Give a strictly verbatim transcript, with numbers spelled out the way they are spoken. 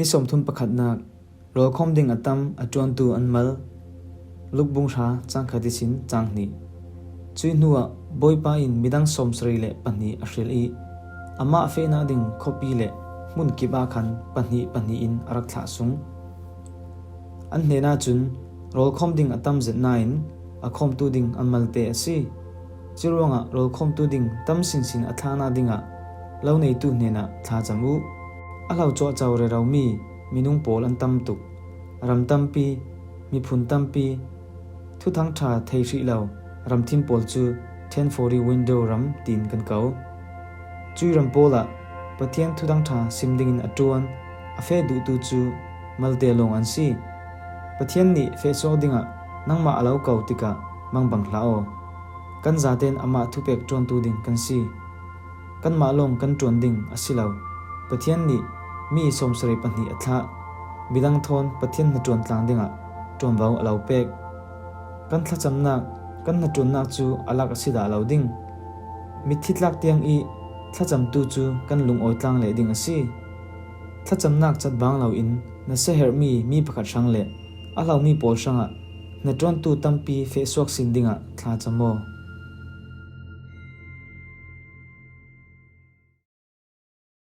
Ni sawmthum pakhatnak. Rawlkhawm ding a tam a ṭuantu an mal. Luk bung hra, cang khat ihsin cang hnih. Cui hnuah Bawipa in midang sawmsarih le pahnih a hril ih, amah fehnak ding khuapi le hmun kip ah khan pahnih pahnih in a rak thlah sung. An hnenah cun, rawlkhawm ding a tam zet nain a khawmtu ding an malte a si. Curuangah rawlkhawmtu ding tam sinsin a thlaknak dingah lo neitu hnenah thlacam uh. A hlo cuahco reromi minung pawl an tam tuk. Ram tampi, miphun tampi, Thuthang ṭha thei hrih lo ramthin pawl cu ten forty window ram tiin kan ko. Cui ram pawl ah Pathian Thuthang ṭha sim dingin a ṭuan, a feh duhtu cu malte lawng an si. Pathian nih feh suak dingah nangmah a lo ko tikah mangbang hlah aw. Kan zaten amah thupek ṭuantu ding kan si. Kanmah lawng kan ṭuan ding a si lo. Pathian nih mi sawmsarih pahnih a thlah. Midang thawn Pathian hnaṭuan tlang dingah ṭuanvo a lo pek. Kan thlacamnak, kan hnaṭuannak cu a lak a si dah lo ding. Mithi tlak tiang ih thlacamtu cu kan lungawi tlang leh ding a si. Thlacamnak catvang loin na siaherhmi mi pakhat hrang le a hlomi pawl hrangah hnaṭuantu tampi feh suak sin dingah thlacam aw.